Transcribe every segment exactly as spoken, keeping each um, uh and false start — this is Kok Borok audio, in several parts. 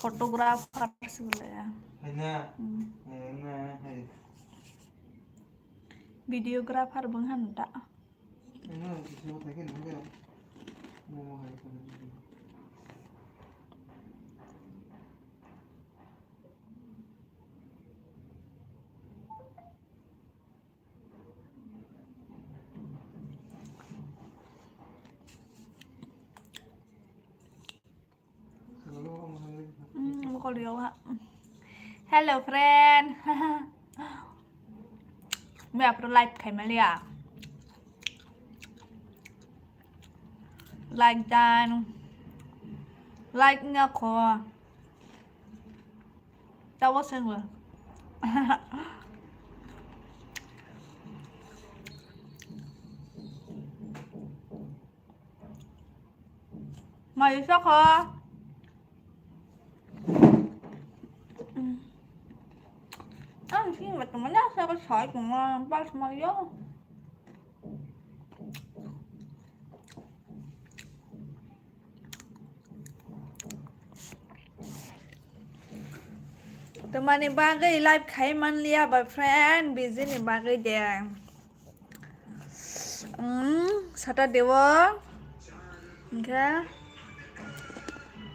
Photographer se wnglaio. Hai na? Hmm. Hai na, hai. Videographer bo wngkha nw da? Hai na, kisa bo thai khe nang khe. Mo hai. Hmm, mokol riyo ha. Hello, friend. Me apro live khai maliya. Like dan. Like nga kho. Tawa sengwa. Mai saka. Ang sing betul mana saya kesal cuma pas mau yo. Tamani bagwi live khai manliya, boyfriend busy ni bagwi de. Hmm, Saturday o. Hingke.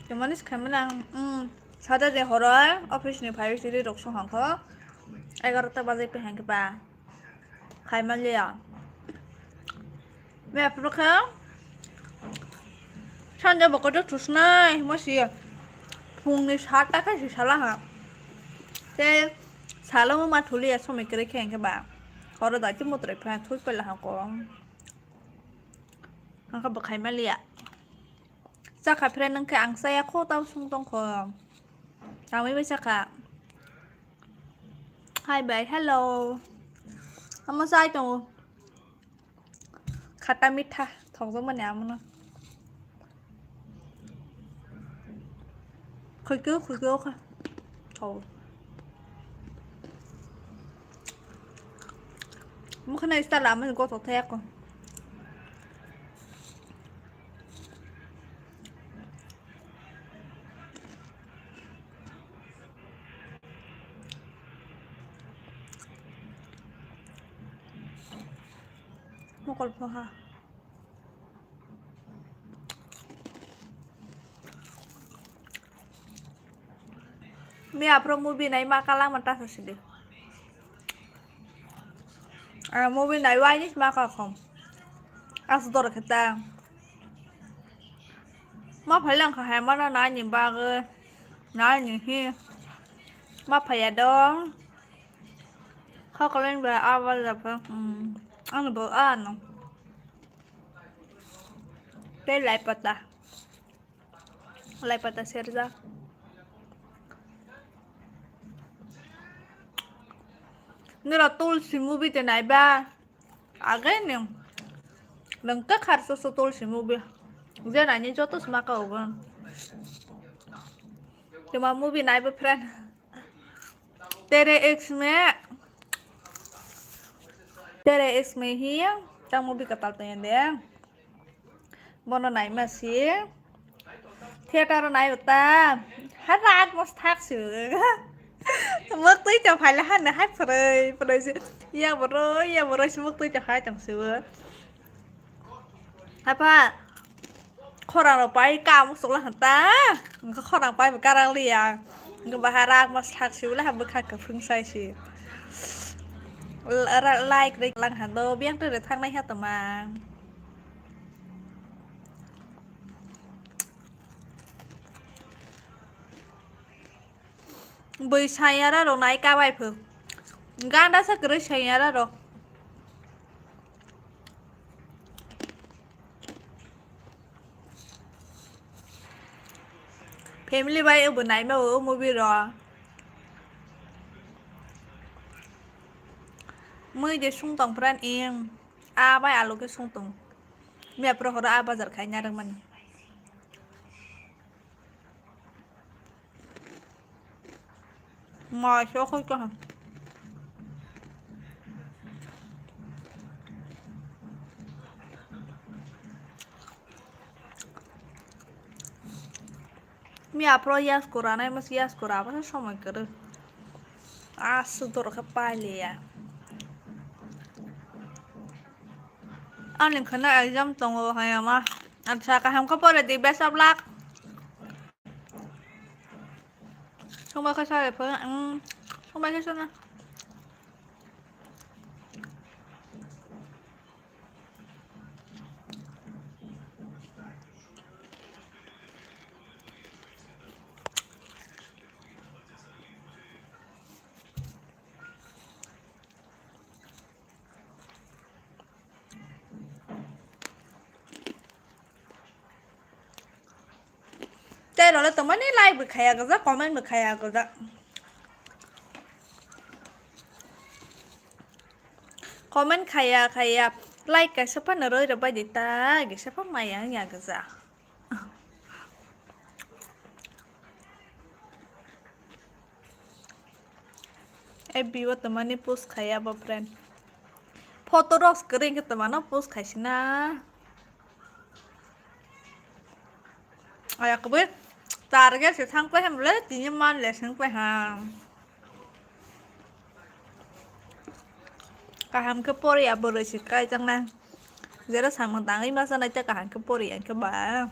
Tamani se khai mano ang. Hmm, Saturday horo office ni phai siri rok song hangkho. Egarota baje pe hangke ba. Khai manliya. Me aphuru khe sanja bo kotor thusnai himo si phungni satta khe si sala ha. Tei salo ma thuliya somoi kwrwi khe hwnkhe ba horo dai tei mwtai pha thwi pela ha kong. Hwnkhe bo khai manliya. Chakha phre nang khe ang chaya kho tamo sung tong kho. Tangwi bai chakha. Hi bai, hello. Amo chai tongo. Khata mitha thokjak mani amono. Khuikhe khuikhe kha. Thok. Mokhe nai style amani gothok thai ako. Mokol pho ha. Miya pro movie nai ma kala ma ta sa sidi. Ah, movie nai wai ni ma ka khom. As dor kheta. Ma phai lang kha hai ma na nai ni bagwi. Nai ni hi. Ma phai ya dong. Kha kalen ba a ba la pha. Hmm. Ang bo a no. Tei lai pata. Lai pata serjak. Nira Tulsi movie te naiba. Age ni. Nang ka khar so so Tulsi movie. Je nai ni joto sma ka obo. Tuma movie naiba friend. Tere X me. Tere X me hi. Tang movie katal tanya de. Bono naima si. Theater o nai ta. Ha rak mos thak si. Mok tui ta phaila ha na hai phroi phroi si. Ya boro ya boro si mok tui ta hai tang si. Hapa. Khorang rok pai kam sok la ta. Khorang pai karang liya. Bahar rak mos thak si ula ha bwkha kwphwng sai si. Like rik lang ha do biang tere thang nai ha tama. Bui sayara rok nai kabai phu. Ganda sa kwrwi sayara rok. Family bai bo naima o movie rok. Mui de sung tong pran ing. A bai alo ke sung tong. Miya pro horo a bazar khai narang mani. Ma so khoi ka. Miya phoro yaskura nai mas yaskura aboni somoi kwrwi. Aswk dorok khe pailiya. Ani khwna exam tongo hayama. Acha kaham khe pore di, best of luck. Songbai khe sare phone, mm, songbai khe sona. Tei role tongmani like bo khaya gajak, comment bo khaya gajak. Comment khaya khaya like kaisa phano roi rwbai di ta, kaisa pha maya wngya gajak. F B o twmani post khaiya bo friend. Photo rok kwrwi khe twmano post khaisina. Aya kubui target se thang pai hamle tini man le seng pai ha. Kaham khe poriya boroi se kai chang nang. Jera samung tangwi masa nai ta kaham khe poriya khe ba.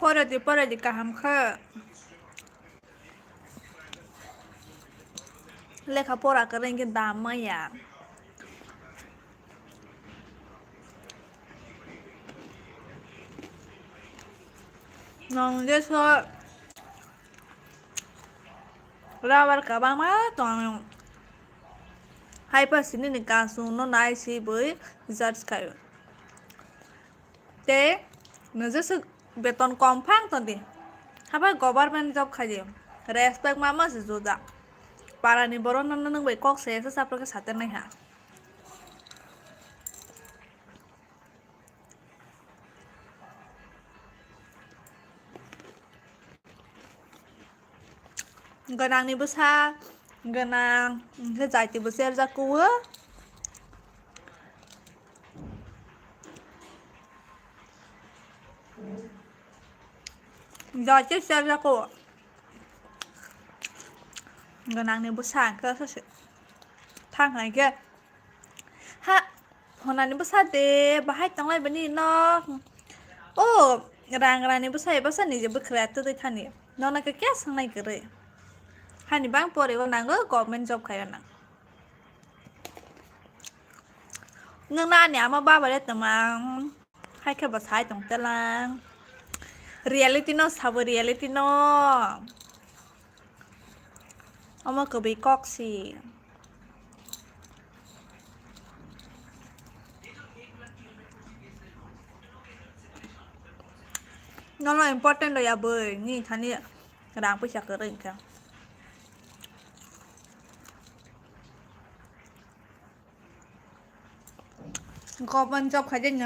Poredi, poredi kaham khe. Lekha pora kwrwi khe dam maya. Nwng jeso rubber kwbangma tongo. Hai pha sini ni kansung no nai si bui judge khaio. Tei nujusuk beton kom phang tongdi. Habai government job khaidi. Respect ma ma se juda. Parani borok no nwng bai kok se se sapro khe satenai ha. Gwnangni bwsa gwnang, hwnkhe jaiti bo cherjak kuo. Jaiti cherjak kuo. Gwnangni bwsa hwnkhe thang hai khe. Ha, phonani bwsa de, bahai tonglai bini nok. O, rang rani bwsa, bwsa ni je bwkhra twi thani. Nona khe kya sangnai kwrwi. Hani bang pore o nango government job khayo nang. Nang nani ama baba le tama. Hai khe bo sai tong telang. Reality no sabo reality no. Omo kwbwi kok si. Nono important lo ya bwrwi ni thani rang puisa kwrwi khe. Government job khai jeng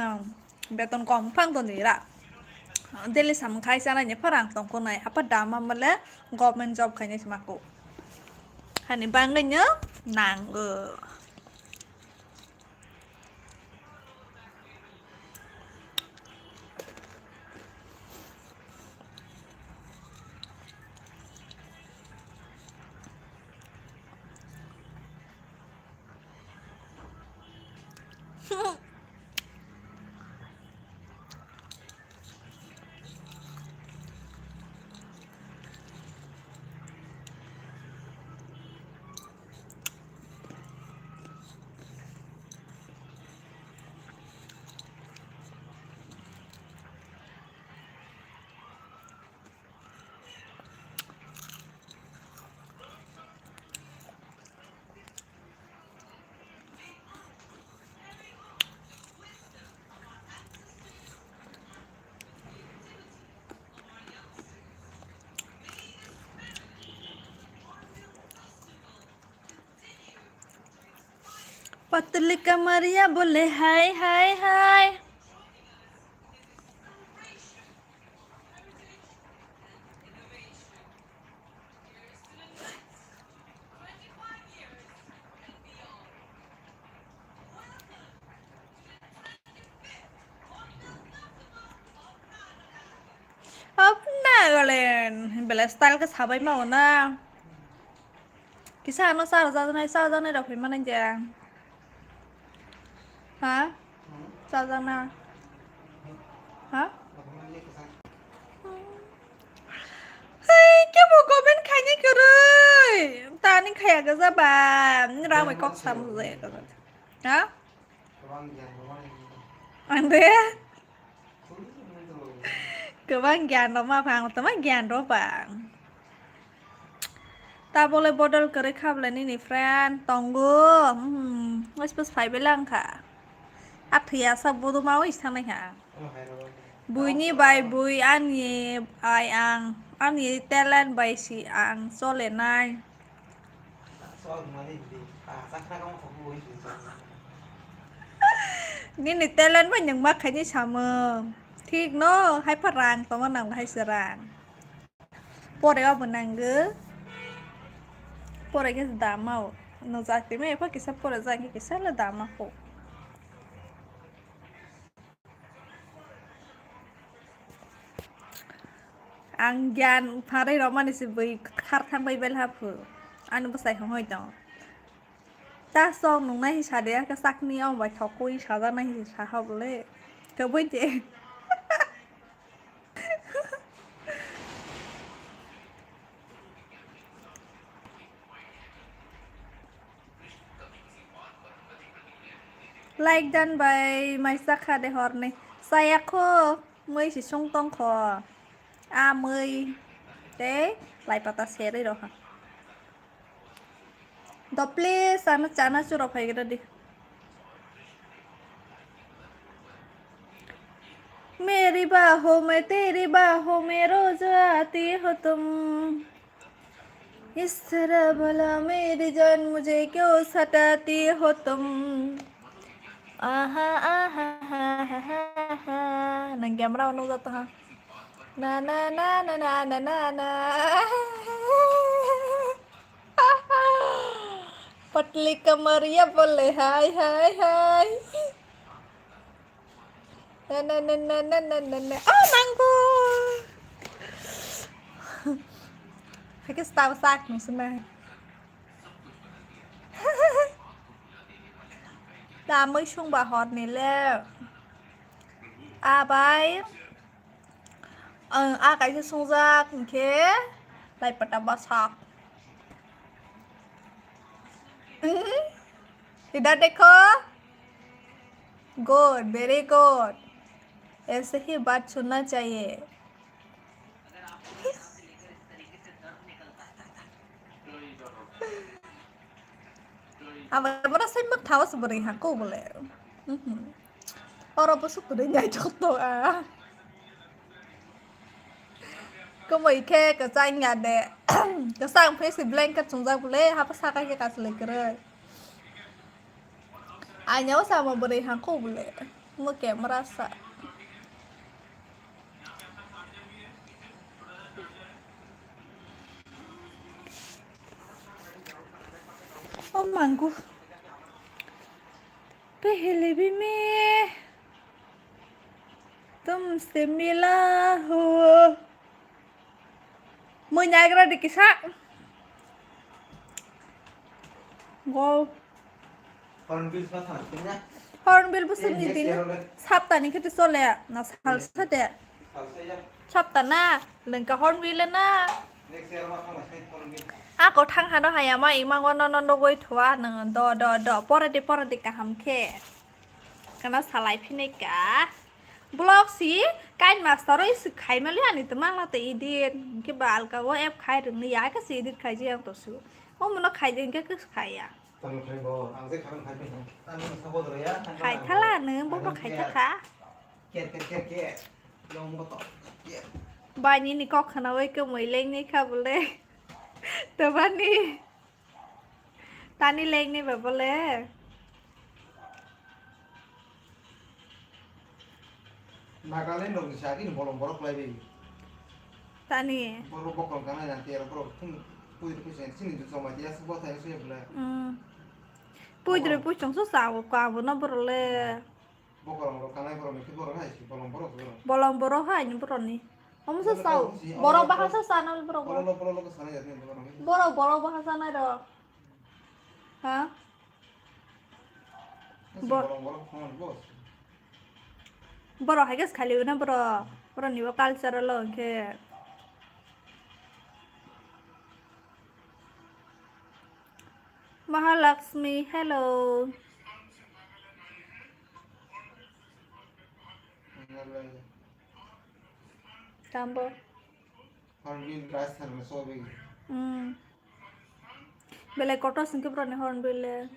beton kom phang tong dira. Daily samung khai sana ni pharang tong konai apa dama male government job khai ni sima ko. Hani bangwi no nang o. पतली कमरिया बोले हाय हाय हाय। Nagaland, belai style khe sabai ma o na. Kisa ano charjak nai, charjak nai rok phai manai de. Ha? Charjak na. Ha? Hei, kebo comment khaini kwrwi. Tani khaya gaja ba. Rang bai kok sam je. Ha? Ang de. Kwbang gyan rw ma phang, tama gyan rw bang. Tabole bodol kwrwi kha bwle nini friend tongo. Hmm, oispas phai belai wngkha. Athwi asa bodo ma oi sanai ha. Buini bai bui ani ai ang, ani talent bai si ang chole nai. Nini talent bai nwng ma khaini samung. Thik no, hai pha rang tongma nang hai se rang. Pore obo nanggo. Pore khe dama o. No jati me pha kisa pore jang khe kisa le dama ko. Ang gyan pharwi romani se bui khar thang bai bel haphu. Ani bwsai hongoi tong. Ta song nungnai hi sade ka sakni ong bai thokui sajaknai hi saha bole. Kebui te. Like dan bai maisa kha de horni. Saya kho, mui si sung tong kho. A mui. Te, lai pata seri roha. Do please, ano chana churo phai gra di. मेरी बाहों में तेरी बाहों में रोज आती हो तुम। इस तरह भला मेरी जान मुझे क्यों सताती हो तुम। आहा, आहा, हा, हा, हा, हा। Nang camera unu jatuh ha. Na, na, na. पतली कमरिया बोले हाय, हाय, हाय। Na, na, na, na. Oh, nanggo. Hai khe stao sak nung sina. Tamoi sung ba hor ni le. Abai. Ang a kaisa sungjak hinkhe lai pata bwsak. इधर देखो। Good, very good. ऐसे ही बात सुनना चाहिए। Abo bono sai mak thawa se bwrwi ha ko bole. Mhm. Oro bo suk kwrwi nai thok to a. Kwmwi khe kwchang ya de. Kwchang phe se blanket chungjak bole, hapha saka khe kaslai kwrwi. Aina o samo bwrwi ha ko bole. Mo camera sa. Oh mangku. Pehele bhi main tumse mila hu. Mui naigra di kisa. Go. Hornbill sma thang sini na? Hornbill bo sini din. Sapta ni khete chole na salsa de. Sapta na lengka hornbill na. Ako thang hano haya ma imang wano no nogoi thua nang do do do pore de pore de kaham khe. Kana salai phinai ka. Vlog si kain master oi si khai mali ani to mangla te edit. Ke ba alka o app khai rung ni ya ka si edit khai je ang to su. O mono khai je ke kus khai ya. Khai thala nung bo khai thakha. Bani ni kok khana oi ke moi leng ni kha bole. Tobani. Tani leng ni ba bole. Nagaland rok ni sagi ni bolong borok lai bai. Tani. Borok bokol gana yang tiar borok thung pui rok sini sini jut somai dia subo thai sui bela. Hmm. Pui dre pui chong so sa ko abo na borok le. Bokol rok kanai borok ni borok hai si bolong borok borok. Bolong borok hai ni borok ni. Omo se sao. Borok bahasa sana borok. Borok, borok bahasa na ro. Ha? Bor- Borok hai gas khali na borok. Borok ni bo culture lo hwnkhe. Mahalakshmi, hello. Tambo. Hornbill rice tharmani sobe. Hmm. Belai kotor singke borokni hornbill le.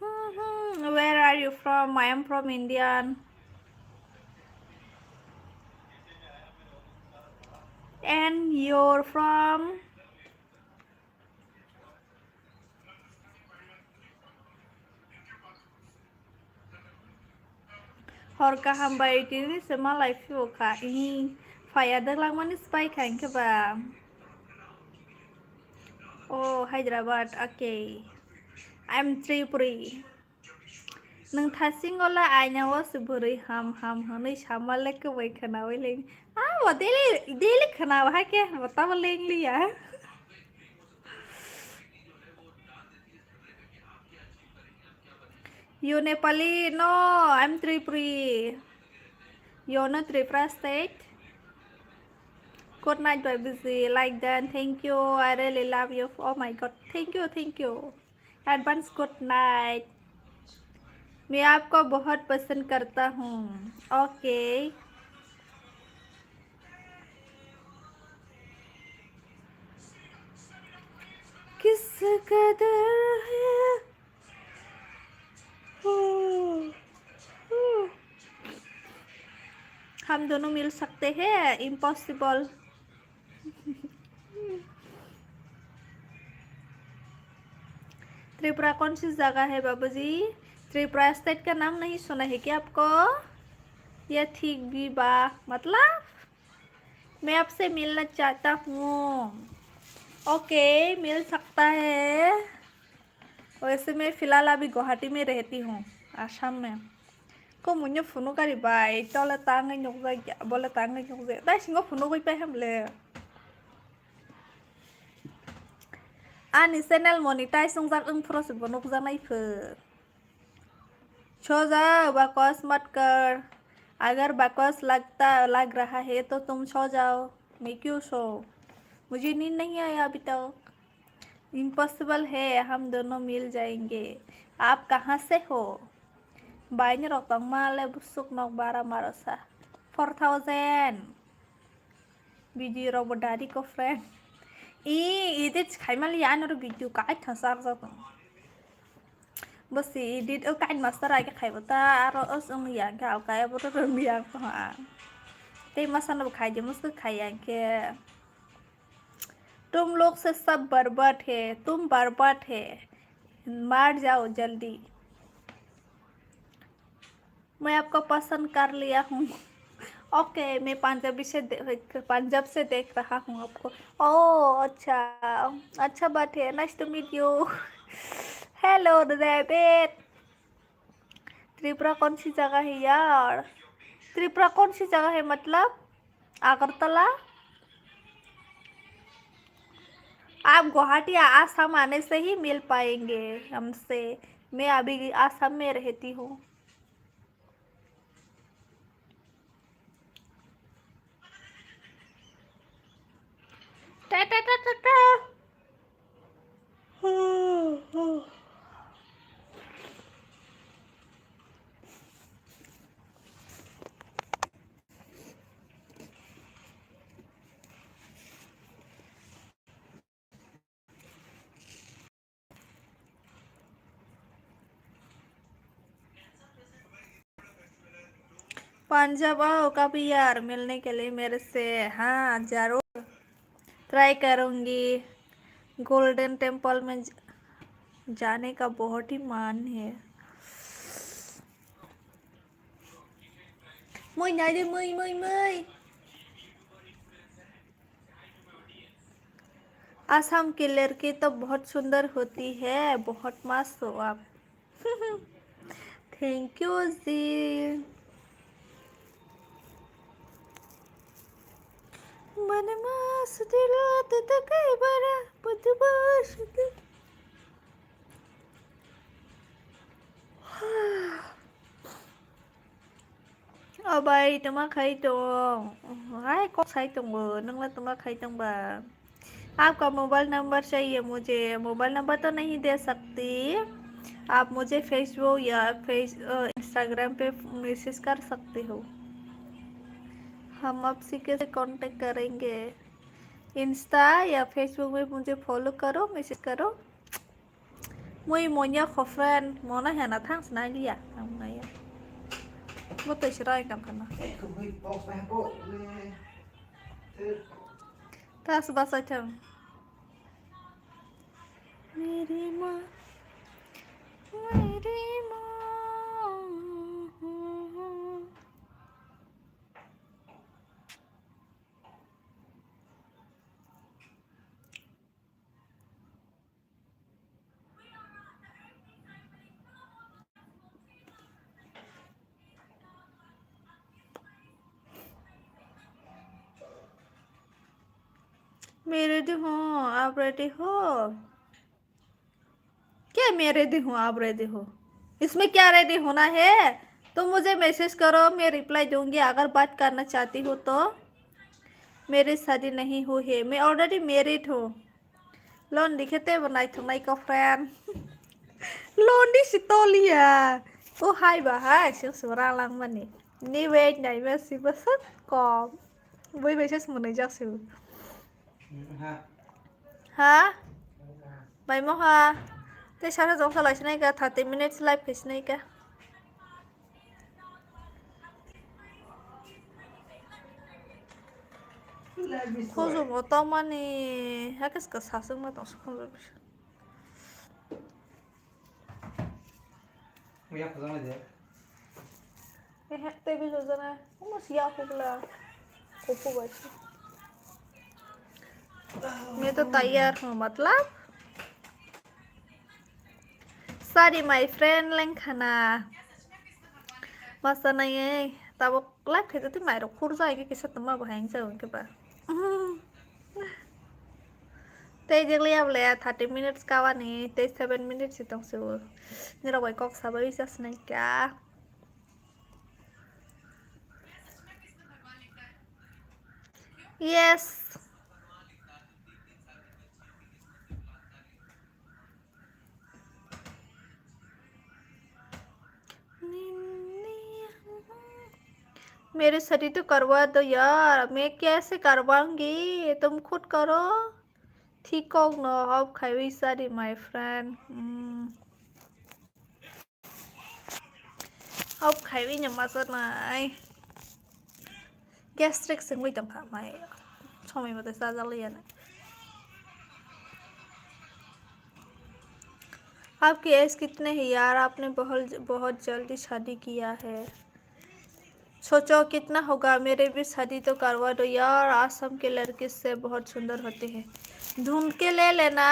Hmm, hmm. Where are you from? I am from Indian. And you're from? Hor kaham bai tini se malai phio kha. Ih, phaya daglang mani spy kha hwnkhe ba. Oh, Hyderabad, okay. I'm Tripuri. Nwng thasingo la aina o se bwrwi ham ham hwnwi sama le kwbai khwnaui le. Ah, bo daily, daily khwna hai khe bo tamo leng liya. You Nepali? No, I'm Tripuri. You know Tripura state? Good night, Babuji. Like that. Thank you. I really love you. Oh my God. Thank you, thank you. Advance good night. मैं आपको बहुत पसंद करता हूँ। Okay. किस कदर है? हम दोनों मिल सकते हैं? Impossible. त्रिपुरा कौन सी जगह है बाबूजी? त्रिपुरा स्टेट का नाम नहीं सुना है क्या आपको? ये ठीक भी बा, मतलब, मैं आपसे मिलना चाहता हूँ। ओके, मिल सकता है। वैसे मैं फिलहाल अभी गुवाहाटी में रहती हूँ, आसाम में। Ko muino phunuk ari bai, tole tangwi nukjak ya, bole tangwi nukjak ya. Tai singo phunugwi pai hamle. Ani channel monetize wngjak wng phuru se bo nukjaknai pho. सो जाओ, बकवास मत कर। अगर बकवास लगता, लग रहा है तो तुम सो जाओ। मैं क्यों सो? मुझे नींद नहीं आया अभी तक। Impossible है, हम दोनों मिल जाएंगे। आप कहाँ से हो? Baini rok tongma le busuk nok bara marosa. Four thousand. Video rok bo dari ko friend. I edit khaimali ya, ano video kai thasa arjak tong. Bo si edit o kain master age khaibo ta, aro os ong ya khe alka abo to rom ya ko ha. Tei masa no khai de, musu khai ya khe. तुम लोग से सब बर्बाद है, तुम बर्बाद है, मर जाओ जल्दी। मैं आपको पसंद कर लिया हूँ। ओके, मैं पंजाबी से दे-, पंजाब से देख रहा हूँ आपको। ओ, अच्छा, अच्छा बात है। Nice to meet you. Hello, David. Tripura कौन सी जगह है यार? त्रिपुरा कौन सी जगह है, मतलब? अगरतला? आप गुवाहाटी, आसाम आने से ही मिल पाएंगे हमसे। मैं अभी आसाम में रहती हूँ। Ta ta ta ta ta. Punjab आओ कभी यार, मिलने के लिए मेरे से। हाँ, जरूर ट्राई करूँगी। गोल्डन टेम्पल में ज-, जाने का बहुत ही मन है। Mui nai de, mui, mui, mui. Assam की लड़की तो बहुत सुंदर होती है, बहुत मस्त हो आप। Thank you जी। Mana masuk di rata takai bara, padu basuk di. O bai, tama khai tong. Hai, kok sai tongo, nangla tama khai tong ba. आपका मोबाइल नंबर चाहिए मुझे। मोबाइल नंबर तो नहीं दे सकती, आप मुझे फेसबुक या फेस अ, इंस्टाग्राम पे मैसेज कर सकते हो, हम आपसे कैसे कांटेक्ट करेंगे? इंस्टा या फेसबुक में मुझे फॉलो करो, मैसेज करो। Mui monya khofren mona hena thang sna liya, ang naya. Bo tei sira ikan kana. Tas basa thang. Meri ma, meri ma. मैं रेडी हूँ, आप रेडी हो? क्या मैं रेडी हूँ, आप रेडी हो? इसमें क्या रेडी होना है? तुम मुझे मैसेज करो, मैं रिप्लाई दूंगी। अगर बात करना चाहती हो तो। मेरी शादी नहीं हुई है, मैं ऑलरेडी मैरिड हूँ। Lon dikhete bo naithok naiko friend. Lon di si toliya. O hai ba hai, sing sing rang lang mani. Ni wait nai ma si bwswk kom. Bui bai se swngnai jak si. Ha? Bai mo ha. Te sara jong salai sinai ka, thirty minutes live khai sinai ka. Khunju bo tongmani, hakhe se kwsa swngma tongsa khunju. Ehe, tei bijajana. Omo siya pukla. Kupu bai. मैं तो तैयार हूँ, मतलब? Sorry, my friend, lengkhana. Masa nai, tabuk live khaisa tei mairok khurjak, kisa tongma bo hai wngsa wngkhe ba. Tei jegli ya bole thirty minutes kawani, tei seven minutes si tongsibo. Nirok bai kok sabai wisa sinai kha. Yes. मेरी शादी तो करवा दो यार, मैं कैसे करवाऊंगी, तुम खुद करो। ठीक हो न, अब खाई सारी my friend। Hmm. Hop khaiwi no ma sanai. Gastric sengwi tongkha mai. Somoi mate chajakliya na. आपकी एज कितने है यार? आपने बहुत बहुत जल्दी शादी किया है। सोचो कितना होगा, मेरे भी शादी तो करवा दो यार, आसाम के लड़के से बहुत सुंदर होते हैं, ढूंढ के ले लेना।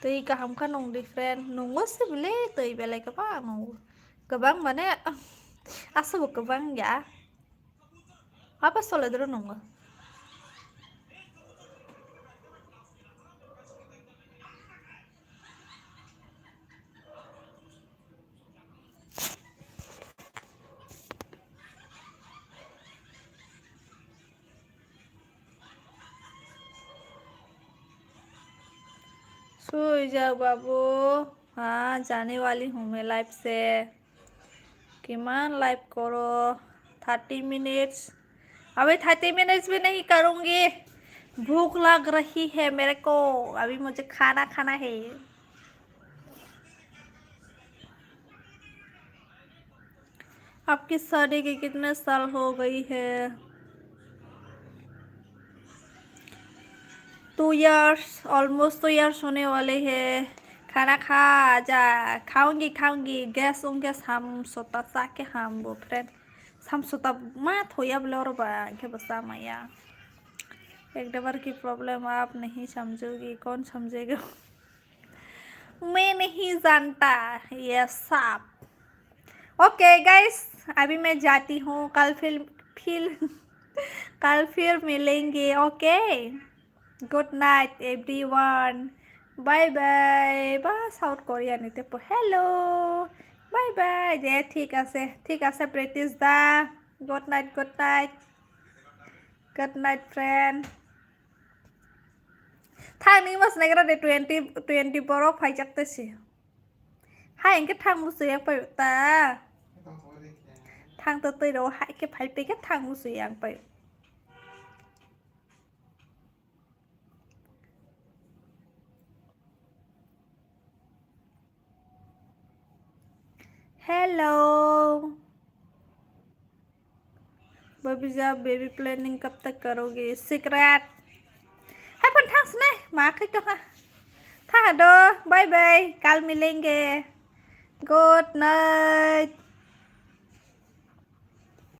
Twi kaham kha nung di friend, nungo se bwle twi belai kwbang nungo. Kwbang mane, aswkbo kwbang ya. Apa sole doro nungo. Sui jao babu, हाँ, जाने वाली हूँ मैं लाइफ से। किमान लाइफ करो, थर्टी मिनट्स। अभी थर्टी मिनट्स भी नहीं करूँगी, भूख लग रही है मेरे को, अभी मुझे खाना खाना है। आपकी शादी के कितने साल हो गई है? Two years, almost two years होने वाले हैं। खाना खा जा, खाऊंगी, खाऊंगी। गैस उंगे हम सोता सा के हम वो friend. Samsota ma thoya bole oro ba, khe bo cha maya. Ek dabar ki problem aap nahi samjhogi, kaun samjhega? Main nahi janta ye saab. Okay guys, abhi main jaati hoon, kal phir, phir, kal phir milenge, okay? Good night everyone. Bye bye. Ba South Korea ni tepo. Hello. Bye bye. Je thik ase. Thik ase Pritish da. Good night, good night. Good night friend. Thang ni mas negra de twenty, twenty borok phaijak te si. Hai engke thang musu yang pai ta. Thang to tei ro hai ke phai pe ke thang musu yang pai. Hello. Babija, baby planning kab tak karoge? Secret. Hai phan thang sne, ma khai to ha. Tha do, bye bye, kal milenge. Good night.